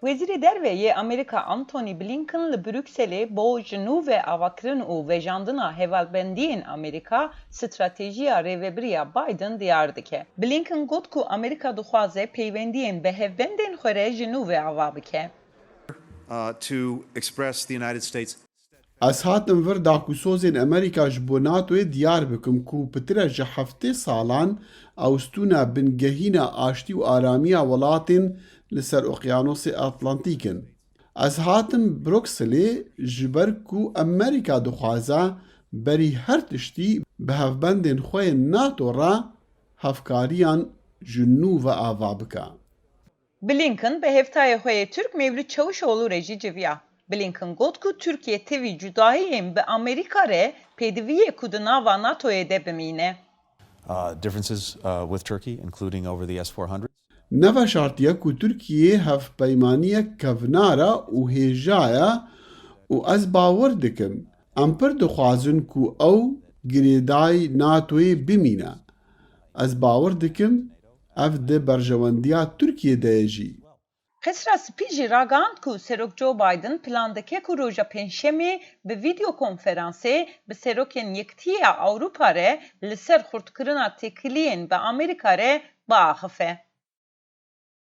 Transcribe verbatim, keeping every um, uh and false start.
Wezîrê Derve yê Amerîka Antony Blinken li Brukselê bo ji nû ve avakirin û vejandina hevalbendiyên Amerîka stratejiya rêvebiriya Biden diyar dike. Blinken got ku Amerîka dixwaze peywendiyên bi hevbendên xwe re ji nû ve ava bike. Uh, to express the United States. Ez hatim vir da ku sozên Amerîka ji bo NATOyê diyar bikim ku pitir e ji heftê salan ew stûna bingehîna aştî û aramiya welatên li ser Oqyanosê Atlantîk in. Ez hatim Brukselê ji ber ku Amerîka dixwaze berî her tiştî bi hevbendên xwe yên NATO re hevkariyan ji nû ve ava bike. Blinken bi hevtayê xwe yê Tirk Mevlût Çavuşoğlu re jî civiya. Blinken got ku Tirkiye tevî cudahiyên bi Amerîka re pêdivî ye ku di nava NATOyê de bimîne. Uh, differences uh, with Turkey, including over the S four hundred. Ne veşartiye ku Tirkiye hevpeymaniyek kevnar e û hêja ye û ez bawer dikim em pir dixwazin ku ew girêdayî NATOyê bimîne. Ez bawer dikim ev di berjewendiya Tirkiye de ye jî. Qesra Spî jî ragihand ku Serok Joe Biden plan dike ku roja Pêncşemê bi vîdeo konferansê bi serokên Yekitiya Ewropa re li ser xurtkirina têkiliyên bi Amerîka re biaxife.